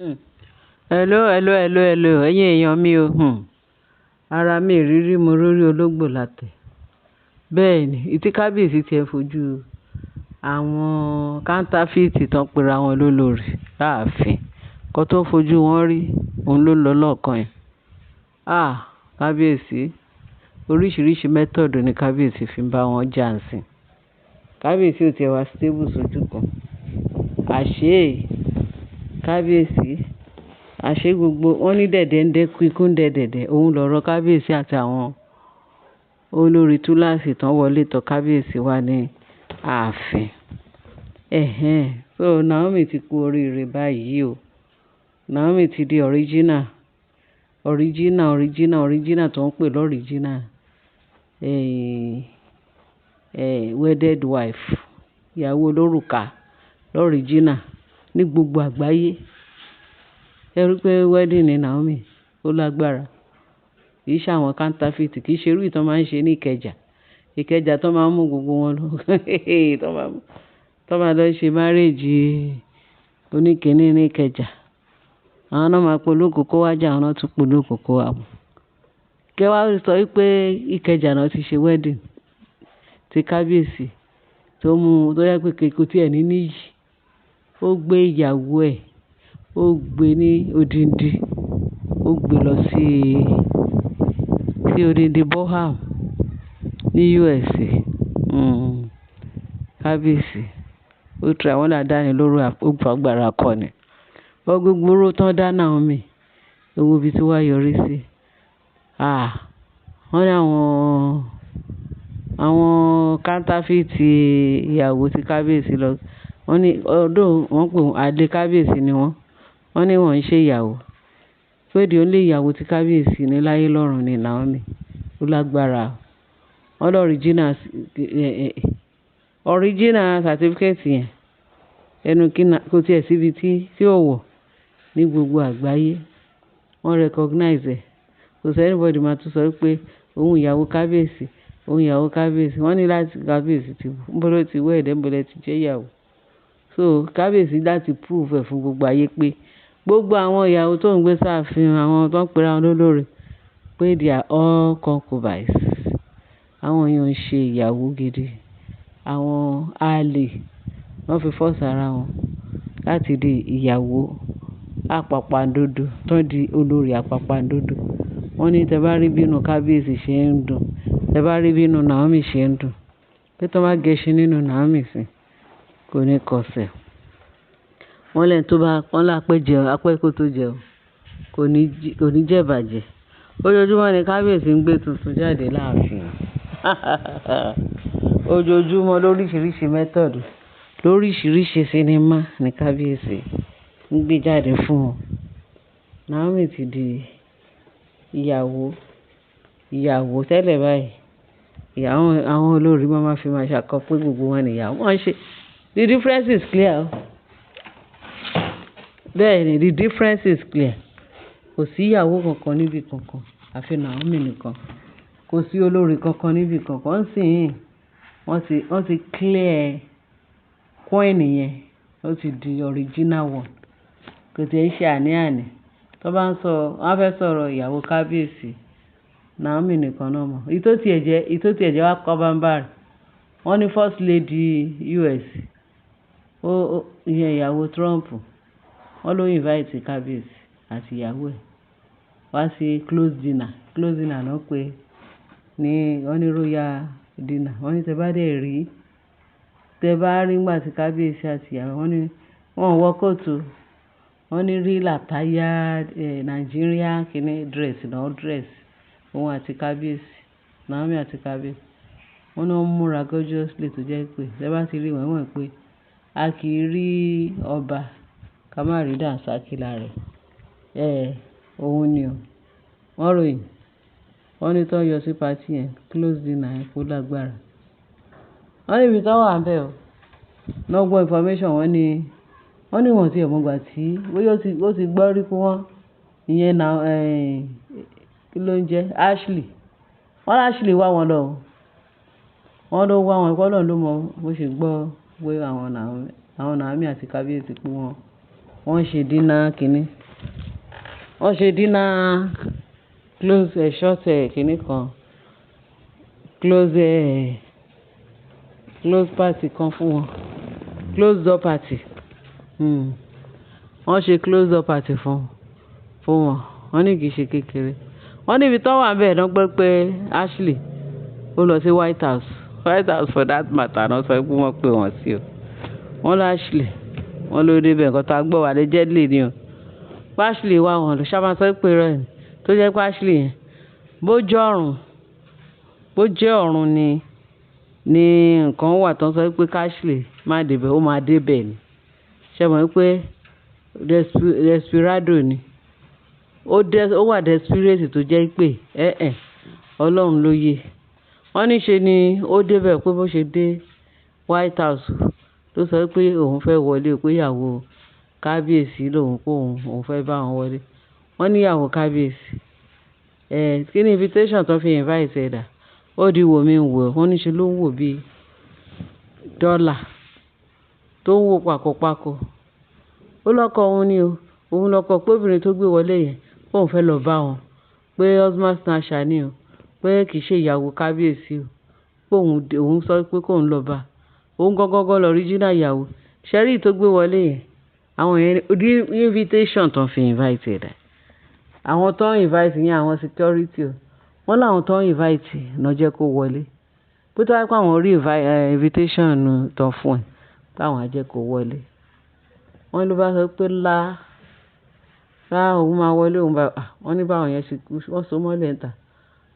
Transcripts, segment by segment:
Hello, hello, hello, hello. Ẹ̀yin èèyàn mi o. Ara mi ìrírí mo rórí ológbò látẹ̀. Bẹ́ẹ̀ ni, ìtí kábíyèsí ti ẹ fojú àwọn counterfeit tán pera wọn lólórí láàfin. Nǹkan tó ń fojú wọn rí, òun ló ń lọ lọ́ọ̀kan yẹn. Ah! Kábíyèsí, oríṣiríṣi method ni kábíyèsí fi ń bá wọn jà ǹsìn. Kábíyèsí ò tí ẹ wá stable sójú kan. Àṣé, kábíyèsí, àṣé gbogbo wọ́n ní dẹ̀dẹ̀ ń dẹ́kun, ikú ń dẹ dẹ̀dẹ̀. Òun lọ̀rọ̀ kábíyèsí àti àwọn olórí túláàsì tán wọlé tọ kábíyèsí wá ní ààfin. Ẹ̀hẹn. So Naomi ti kú oríire báyìí o. Naomi ti di original, original, original, original tó ń pè lọ́riginal. Eh, wedded wife, ìyàwó olórùka lọ́riginal ní gbogbo àgbáyé. Ẹ rí pé wedding ni Naomi, ó lágbára. Kì í ṣe àwọn counterfeit, kì í ṣe irú ìtàn máa ń ṣe ní Ìkẹjà. Ìkẹjà tó máa ń mú gbogbo wọn lọ. Tó máa lọ ṣe marriage oníkíní ní Ìkẹjà. Àwọn náà máa polówó kó wá jà, àwọn náà tún polówó kó wá mú. Kí wá sọ wípé Ìkẹjà náà ti ṣe wedding tí kábíyèsí tó mú, tó jẹ́ pé kò tí ẹ ní níyì. Ó gbé ìyàwó ẹ̀, ó gbé ní odindi, ó gbé lọ sí odindi Bonham ní USA. Kábíyèsí, ó try wọ́n ní àdáni lóru, ó fagbára kọ́ ni. But gbogbo oró tán dá Naomi, ẹ wo ibi tí wá yọrí sí. Ah! Wọ́n ní àwọn counterfeit ìyàwó tí kábíyèsí lọ. Wọ́n ní although wọ́n pè wọ́n àlè kábíyèsí ni wọ́n. Wọ́n ní wọ́n ń ṣe ìyàwó. Pé the only ìyàwó tí kábíyèsí ní láyé lọ́run ni Naomi. Ó lágbára. Wọ́n lọ original, original certificate yẹn. Ẹnu kí na, kò tí ẹ sí ibi tí ó wọ̀ ní gbogbo àgbáyé. Wọ́n recognize ẹ̀. Kò sí anybody máa tún sọ wípé òun ìyàwó kábíyèsí, òun ìyàwó kábíyèsí. Wọ́n ní láti kábíyèsí tí, níbo ló ti wed, níbo lẹ ti jẹ́ ìyàwó. So kábíyèsí láti prove ẹ̀ fún gbogbo ayé pé gbogbo àwọn ìyàwó tó ń gbé sáàfin, àwọn tó ń pera wọn lólórí, pé they are all concubines. Àwọn yẹn ò ń ṣe ìyàwó gidi. Àwọn àlè wọ́n fi force ara wọn láti di ìyàwó àpàpàǹdodo tó di olórí àpàpàǹdodo. Wọ́n ní tí ẹ bá rí bí inú kábíyèsí ṣe ń dùn, tí ẹ bá rí bí inú Naomi ṣe ń dùn, pé tí wọ́n bá gẹṣin nínú Naomi sí, kò ní kọsẹ̀. Wọ́n lẹ́ni tó bá, wọ́n lá pẹ́ jẹun, apẹ́ kó tó jẹun, kò ní jẹ́ ìbàjẹ́. Ojoojúmọ́ ni kábíyèsí ń gbé tuntun jáde láàfin. Ojoojúmọ́ lóríṣiríṣi method, lóríṣiríṣi sinimá ni kábíyèsí ń gbé jáde fún wọn. Naomi ti di ìyàwó, ìyàwó tẹ́lẹ̀ báyìí. Ìyàwó, àwọn olórí máa ma fi máa ṣàkọ pé gbogbo wọn ni ìyàwó. Wọ́n ṣe, the difference is clear. Bẹ́ẹ̀ ni, the difference is clear. Kò sí ìyàwó kankan níbi kankan, àfi Naomi nìkan. Kò sí olórí kankan níbi kankan. Nsìnyí, wọ́n ti clear coin yẹn, ó ti di original one. Kò tí ì ṣe àní-àní. Tí wọ́n bá ń sọ, wọ́n fẹ́ sọ̀rọ̀ ìyàwó kábíyèsí, Naomi nìkan náà mọ̀. Èyí tó ti ẹ̀ jẹ́, èyí tó ti ẹ̀ jẹ́ wá kọ́ bá ń bá rẹ̀. Wọ́n ní first lady US, ó, ìyẹn ìyàwó Trump. Wọ́n ló invite kábíyèsí àti ìyàwó ẹ̀ wá sí close dinner. Close dinner náà pé ní wọ́n ní royal dinner. Wọ́n ní tí ẹ bá dé rí, tí ẹ bá rí nígbà tí kábíyèsí àti ìyàwó, wọ́n ní wọ́n wọ coat o. Wọ́n ní real attire, Nigerian kíní dress náà dress. Òun àti kábíyèsí, Naomi àti kábíyèsí. Wọ́n ní wọ́n múra gorgeously tó jẹ́ pé tí ẹ bá ti rí wọn, wọ́n mọ̀ pé a kì í rí ọba ká má rí dàǹsákí lára rẹ̀. Òun ni o. Wọ́n ròyìn. Wọ́n ní tó yọ sí party yẹn, close dinner yẹn kó lágbára. Wọ́n ní ibi tí wọ́n wà níbẹ̀ o. Wọ́n gbọ́ information wọ́n ní, wọ́n ní wọ́n tí ẹ̀ mọ̀ ìgbà tí, bóyá ó ti gbọ́ rí pé wọ́n, ìyẹn na, kí ló ń jẹ́? Ashley. Wọ́n ní Ashley wá wọn lọ o. Wọ́n ló wá wọn, Ọlọ́run ló mọ bó ṣe gbọ́ pé àwọn Naomi àti kábíyèsí pé wọ́n, Wọ́n ṣe dinner kíní. Wọ́n ṣe dinner close short kíní kan. Close party kan fún wọn. Close door party. Wọ́n ṣe close door party fún wọn. Wọ́n ní kì í ṣe kékeré. Wọ́n ní ibi tó wà níbẹ̀ náà gbọ́ pé Ashley ó lọ sí White House. White House for that matter náà sọ pé wọ́n pè wọ́n sí o. Wọ́n lọ Ashley, wọ́n ló dé ibẹ̀, nǹkan tí a gbọ́ allegedly ni o. Pé Ashley wá wọn lọ. Ṣé a máa sọ pé irọ́ ni? Tó jẹ́ pé Ashley yẹn, bó jẹ́ ọ̀run, bó jẹ́ ọ̀run ni nǹkan wà tó ń sọ pé Ashley má dé ibẹ̀, ó máa dé ibẹ̀ ni. Ṣé ẹ mọ̀ wípé desperado ni? Ó wà desperate tó jẹ́ pé, ẹ́ Ọlọ́run ló yé. Wọ́n ní ṣe ni ó dé ibẹ̀ pé bó ṣe dé White House ló sọ pé òun fẹ́ wọlé, pé ìyàwó kábíyèsí lòun, pé òun fẹ́ bá wọn wọlé. Wọ́n ní ìyàwó kábíyèsí. Kí ni invitation tó fi invite ẹ dà? Ó di wò mí wò. Wọ́n ní ṣe ló ń wò bí dọ́là tó ń wò pàkópàkó. Ó lọ́kọ òun ni o. Òun lọ́kọ pé obìnrin tó gbé wọlé yẹn, pé òun fẹ́ lọ bá wọn. Pé husband snatcher ni o. Pé kì í ṣe ìyàwó kábíyèsí o. Pé òun sọ pé kó ń lọ bá. Òun gangan lọ original ìyàwó. Ṣé rí tó gbé wọlé yẹn? Àwọn yẹn ní invitation tó fi invite ẹ dà. Àwọn tó ń invite yẹn, àwọn security o. Wọ́n láwọn tó ń invite náà jẹ́ kó wọlé. Pé tó bá jẹ́ pé àwọn rí invitation tó fún ẹ, pé àwọn á jẹ́ kó wọlé. Wọ́n ló bá sọ pé lá, lá òun máa wọlé, òun bá, à, wọ́n ní báwọn yẹn ṣe kú, wọ́n so mọ́lẹ̀ níta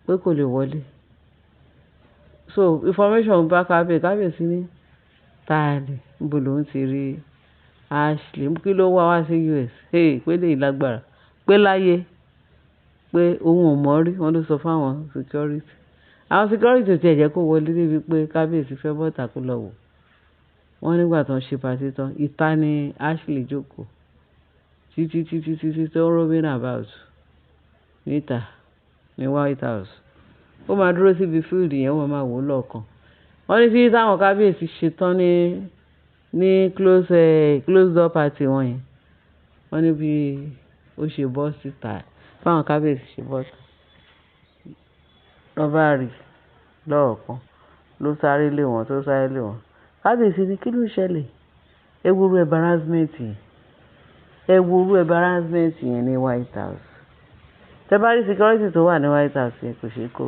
pé kò lè wọlé. So information bá kábíyèsí, kábíyèsí ní ta ni, níbo lòun ti rí Ashley, kí ló wá wá sí US? Hey, pé lè lágbára, pé láyé, pé òun ò mọ̀ rí, wọ́n ló sọ fún àwọn security. Àwọn security ò tí ẹ jẹ́ kó wọlé débi pé kábíyèsí fẹ́ bọ́ta kó lọ wò. Wọ́n nígbà tó ń ṣe party tán, ìta ni Ashley jókòó títí, títí, títí tó ń roaming about níta ní White House. Ó máa dúró síbi field yẹn, ó máa wò lọ́ọ̀kan. Wọ́n ní títí táwọn kábíyèsí ṣe tán ní close door party wọn yẹn. Wọ́n ní bí ó ṣe bọ́ síta, bá àwọn kábíyèsí ṣe bọ́ síta. Lọ bá rí lọ́ọ̀kan ló sáré lé wọn, tó sáré lé wọn. Kábíyèsí ní kí ló ṣẹlẹ̀? Ẹ wo irú embarrassment yẹn. Ẹ wo irú embarrassment yẹn ní White House. Tẹ bá rí security tó wà ní White House yẹn, kò ṣe é kó.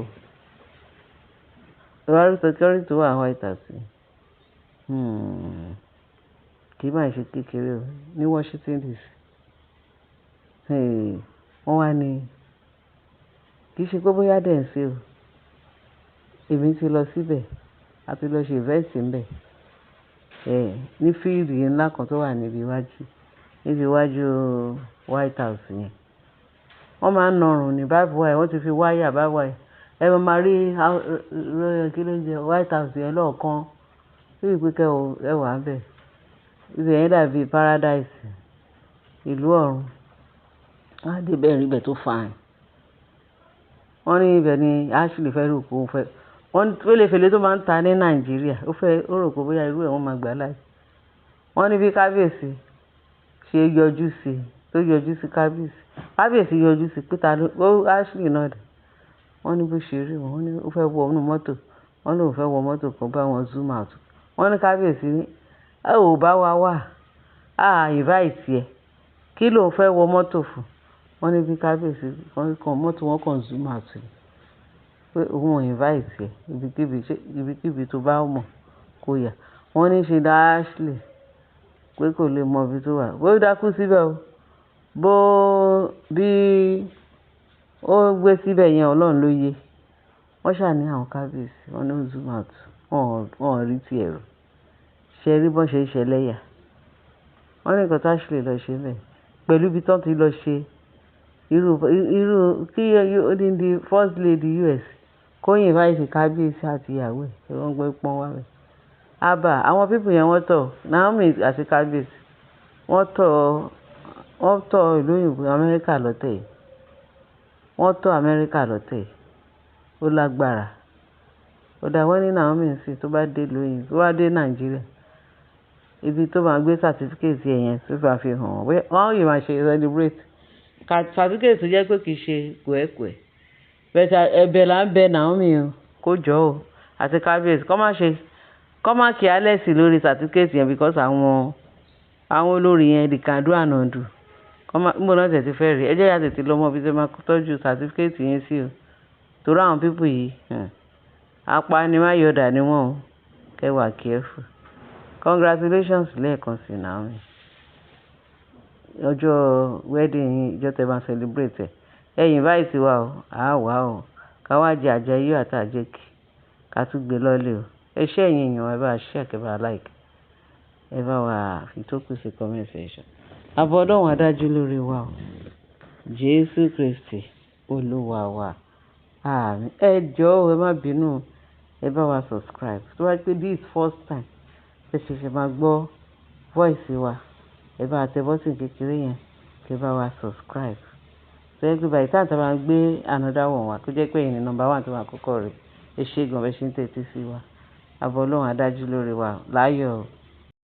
Tẹ bá rí security tó wà ní White House yẹn, kì í máa ṣe kékeré o ní Washington DC. Hey, wọ́n wá ní kì í ṣe pé bóyá dẹ̀ ń ṣe o. Èmi ti lọ síbẹ̀, a ti lọ ṣe event níbẹ̀. Ní field ńlá kan tó wà níbi iwájú White House yẹn. Wọ́n máa ń narùn ní barbed wire, wọ́n ti fi wáyà barbed wire. Ẹ máa máa rí kí ló ń jẹ White House yẹn lọ́ọ̀kan. Bí i pé kí ẹ wà níbẹ̀. Ibẹ̀ yẹn dàbí paradise, ìlú ọ̀run. Wọ́n á dé ibẹ̀ rí ibẹ̀ tó fine. Wọ́n ní ibẹ̀ ni Ashley fẹ́ rò pé òun fẹ́. Wọ́n ní fẹ́lẹ́fẹ́lẹ́ tó máa ń ta ní Nàìjíríà, ó fẹ́, ó rò pé bóyá irú ẹ̀ wọ́n máa gbà láàyè. Wọ́n ní bí kábíyèsí ṣe yọjú sí, tó yọjú sí kábíyèsí. Kábíyèsí yọjú sí pé ta ló, ó Ashley náà dà. Wọ́n ní bó ṣe rí wọn, wọ́n ní ó fẹ́ wọ inú mọ́tò. Wọ́n ní òun fẹ́ wọ mọ́tò kan bá wọn zoom out. Wọ́n ní kábíyèsí ní, ẹ ò bá wa wá, a invite ẹ. Kí ló ń fẹ́ wọ mọ́tò fún? Wọ́n ní bí kábíyèsí, wọ́n kàn mọ́tò wọn kàn zoom out ni. Pé òun ò invite ẹ, ibikíbi, ṣé ibikíbi tó bá mọ̀ kó yà. Wọ́n ní ṣe dá Ashley pé kò lè mọ ibi tó wà. Bó dákú síbẹ̀ o. Bó bí ó gbé síbẹ̀ yẹn, Ọlọ́run ló yé. Wọ́n ṣà ní àwọn kábíyèsí, wọ́n ní ó zoom out, wọ́n ò rí tí ẹ rò. Ṣé ẹ rí bó ṣe ń ṣẹlẹ́yà? Wọ́n ní nǹkan tí Ashley lọ ṣe níbẹ̀. Pẹ̀lú ibi tí wọ́n ti lọ ṣe irú kí odindi first lady US kó invite kábíyèsí àti ìyàwó ẹ̀, wọ́n gbé pọ́n wá bẹ̀. Haba, àwọn people yẹn wọ́n tọ̀, Naomi àti kábíyèsí, wọ́n tọ̀ ìlú òyìnbó Amẹ́ríkà lọ́tẹ̀ yìí. Wọ́n tọ̀ Amẹ́ríkà lọ́tẹ̀ yìí. Ó lágbára. Ó dá wọ́n ní Naomi sí tó bá dé ìlú òyìnbó, tó bá dé Nàìjíríà. Ibi tó máa gbé certificate yẹn tó máa fi hàn wọ́n. Wọ́n yìí máa ṣe celebrate. Certificate tó jẹ́ pé kì í ṣe kùẹ̀kùẹ̀. But ẹ̀bẹ̀ là ń bẹ Naomi o, kó jọ o. Àti kábíyèsí, kó má ṣe, kó má careless lórí certificate yẹn because àwọn olórí yẹn, they can do and undo. Kó má, níbo náà tẹ̀ tí fẹ́ rí. Ẹ jẹ́ ká tètè lọ mọ ibi tí ẹ máa tọ́jú certificate yẹn sí o. Torí àwọn people yìí, apanimáyọ̀dà ni wọ́n o. Kẹ́ wà careful. Congratulations lẹ́ẹ̀kan sí, Naomi. Ọjọ́ wedding yín, ìjọ tẹ máa celebrate ẹ̀. Ẹ invite wa o, a wá o. Ká wá jẹ àjẹyó àti àjẹkì. Ká tún gbé lọlé o. Ẹ ṣé ẹ̀yin èèyàn, ẹ bá share, kẹ́ bá like. Ẹ bá wa fi tó kù sí comment section. Àbọ̀ Ọlọ́run á dájú lórí wa o. Jésù Kristi, Olúwa wa. Àmín. Ẹ jọ̀ọ́, ẹ má bínú. Ẹ bá wa subscribe. Tó bá jẹ́ pé this first time ẹ ṣẹ̀ṣẹ̀ máa gbọ́ voice wa, ẹ bá tẹ button kékeré yẹn, kí ẹ bá wa subscribe. Tó jẹ́ pé by the time tí a máa gbé another one wá, kó jẹ́ pé ẹ̀yin ni number one tó máa kọ́kọ́ rí. Ẹ ṣé gan, bẹ ṣe ń tẹ́tí sí wa. Àbọ̀ Ọlọ́run á dájú lórí wa. Láyọ̀ o.